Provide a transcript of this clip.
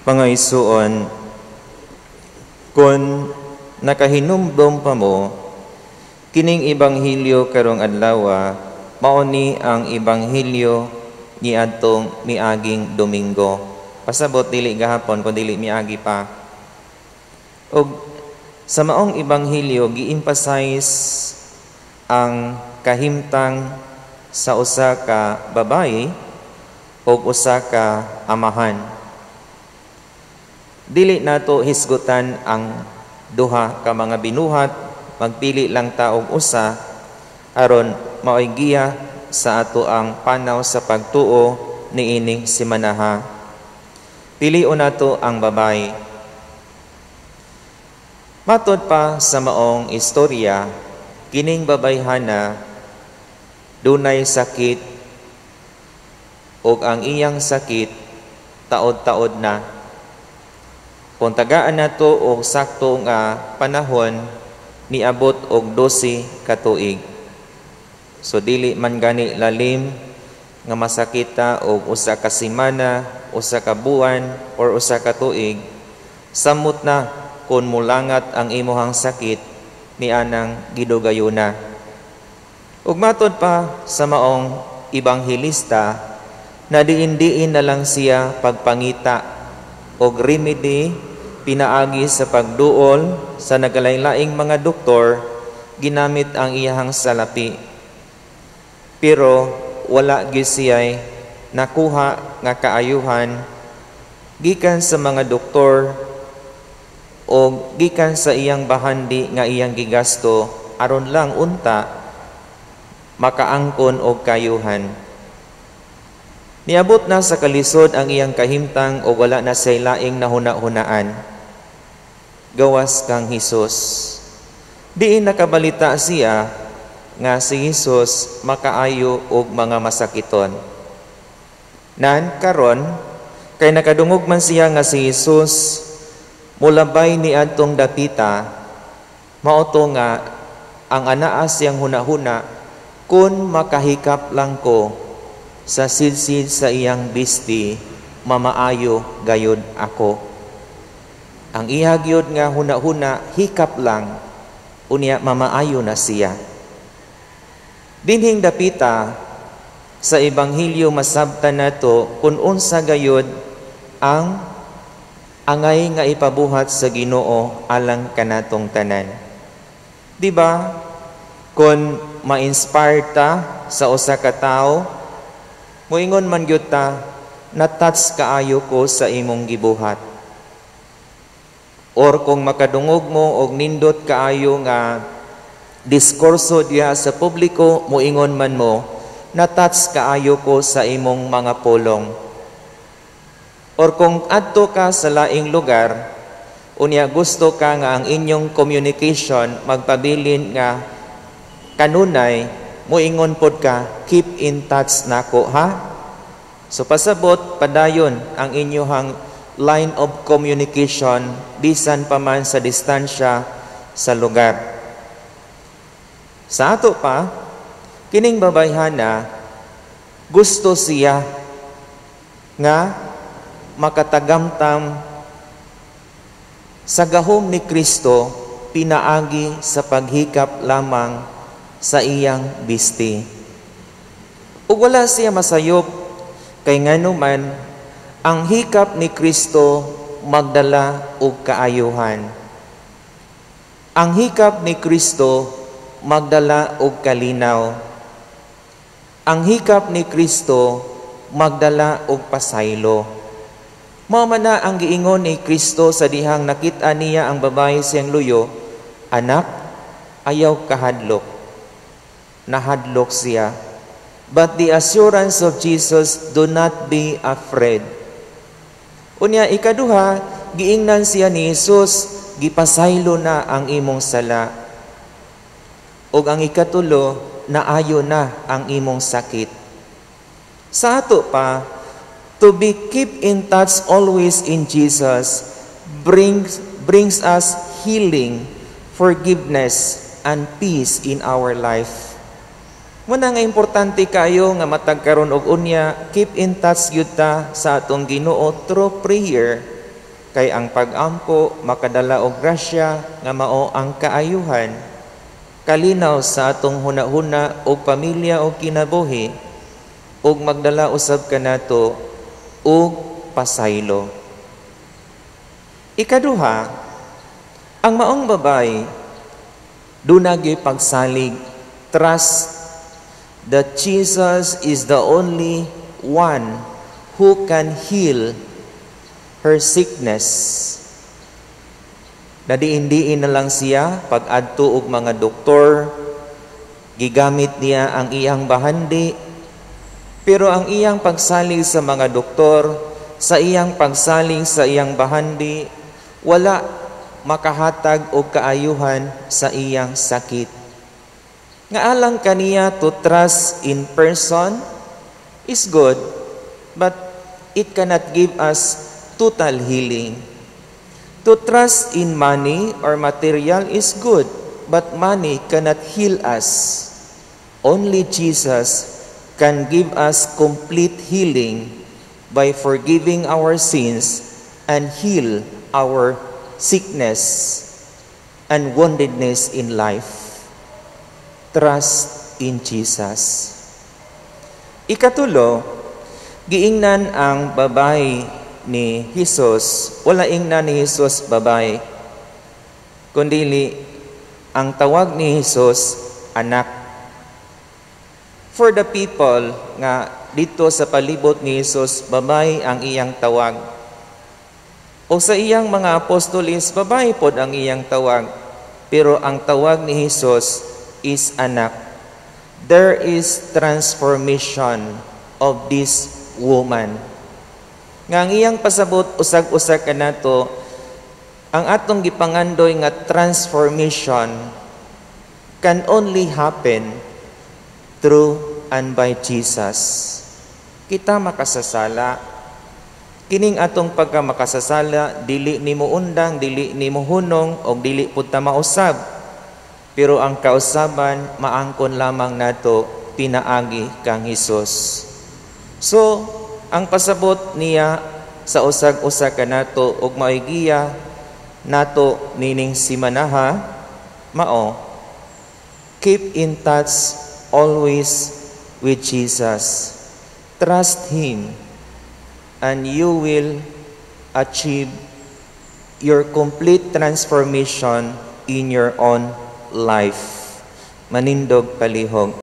Mga igsuon, kung nakahinumdom pa mo, kining ebanghelyo karong adlaw, mao ni ang ebanghelyo niadtong miaging Domingo. Pasabot dili gahapon kun dili miagi pa. Og sa maong ebanghelyo, gi-emphasize ang kahimtang sa usa ka babayi ug usa ka amahan. Dili nato hisgutan ang duha ka mga binuhat, magpili lang ta og usa aron maoy giya sa ato ang panaw sa pagtuo niining simanaha. Pilion nato ang babayi. Matod pa sa maong istorya, kining babayhana dunay sakit ug ang iyang sakit taod-taod na. Kung tagaan nato og sakto nga panahon, niabot og 12 ka tuig. So dili man gani lalim nga masakita og usa ka semana, usa ka buwan or usa ka tuig. Samot na kung mulangat ang imuhang sakit nianang gidugayuna. Ug matod pa sa maong ebanghelista, na diin-diin na lang siya pagpangita og remedy pinaagi sa pagduol sa nagalain-laing mga doktor, ginamit ang iyahang salapi. Pero wala gyud siya'y nakuha nga kaayuhan gikan sa mga doktor o gikan sa iyang bahandi nga iyang gigasto aron lang unta makaangkon og kayuhan. Niabot na sa kalisod ang iyang kahimtang o wala na say laing nahuna-hunaan gawas kang Hesus. Diin nakabalita siya nga si Hesus makaayo og mga masakiton. Nan karon kay nakadungog man siya nga si Hesus mulabay ni adtong dapita, mao to nga ang anaa siyang hunahuna, "Kun makahikap lang ko sa sidsid sa iyang bisti, mamaayo gayud ako." Ang iya gyud nga hunahuna, hikap lang, unya mamaayo na siya. Dinhing dapita sa ebanghelyo, masabtan nato kung unsa gayud ang angay nga ipabuhat sa Ginoo alang kanatong tanan. Di ba? Kung ma-inspire ta sa usa ka tawo, moingon man gyud ta, "Na-touch kaayo ko sa imong gibuhat." Or kung makadungog mo og nindot kaayo nga diskurso diha sa publiko, moingon man mo, "Na-touch kaayo ko sa imong mga pulong." Or kung adto ka sa laing lugar, unya gusto ka nga ang inyong communication magpabilin nga kanunay, moingon pod ka, "Keep in touch nako ha." So pasabot padayon ang inyong line of communication bisan pa man sa distansya sa lugar. Sa ato pa, kining babayhana, gusto siya nga makatagamtam sa gahom ni Kristo pinaagi sa paghikap lamang sa iyang bisti. Ug wala siya masayop kay nganuman ang hikap ni Kristo magdala og kaayuhan. Ang hikap ni Kristo magdala og kalinaw. Ang hikap ni Kristo magdala og pasaylo. Mao man na ang giingon ni Kristo sa dihang nakita niya ang babae siyang luyo, "Anak, ayaw kahadlok." Nahadlok siya. But the assurance of Jesus, "Do not be afraid." Unya ikaduha, giingnan siya ni Jesus, "Gipasaylo na ang imong sala." Ug ang ikatulo, naayo na ang imong sakit. Sa ato pa, to be keep in touch always in Jesus brings us healing, forgiveness, and peace in our life. Muna nga importante kayo nga matag karon og unya, keep in touch gyud ta sa atong Ginoo through prayer. Kay ang pag-ampo makadala og grasya nga mao ang kaayuhan, kalinaw sa atong hunahuna og pamilya og kinabuhi, ug magdala usab kanato og pasaylo. Ikaduha, ang maong babae duna pagsalig, trust that Jesus is the only one who can heal her sickness. Nadiin-diin na lang siya pag-adto og mga doktor, gigamit niya ang iyang bahandi, pero ang iyang pagsalig sa mga doktor, sa iyang pagsalig sa iyang bahandi, wala makahatag og kaayuhan sa iyang sakit. Nga alang kaniya, to trust in person is good, but it cannot give us total healing. To trust in money or material is good, but money cannot heal us. Only Jesus can give us complete healing by forgiving our sins and heal our sickness and woundedness in life. Trust in Jesus. Ikatulo, giingnan ang babae ni Jesus, wala ingnan ni Jesus "babae," kundili ang tawag ni Jesus, "anak." For the people nga dito sa palibot ni Jesus, babae ang iyang tawag. O sa iyang mga apostoles, babae pod ang iyang tawag. Pero ang tawag ni Jesus is "anak." There is transformation of this woman. Nga ang iyang pasabot usag-usa kanato, ang atong gipangandoy nga transformation can only happen through and by Jesus. Kita makasasala. Kining atong pagka makasasala, dili nimo undang, dili nimo hunong, o dili pud ta mausab. Pero ang kausaban maangkon lamang nato pinaagi kang Hesus. So, ang pasabot niya sa usag-usa kanato ug mao'y giya nato nining simanaha, mao keep in touch always with Jesus. Trust Him and you will achieve your complete transformation in your own life. Manindog palihog.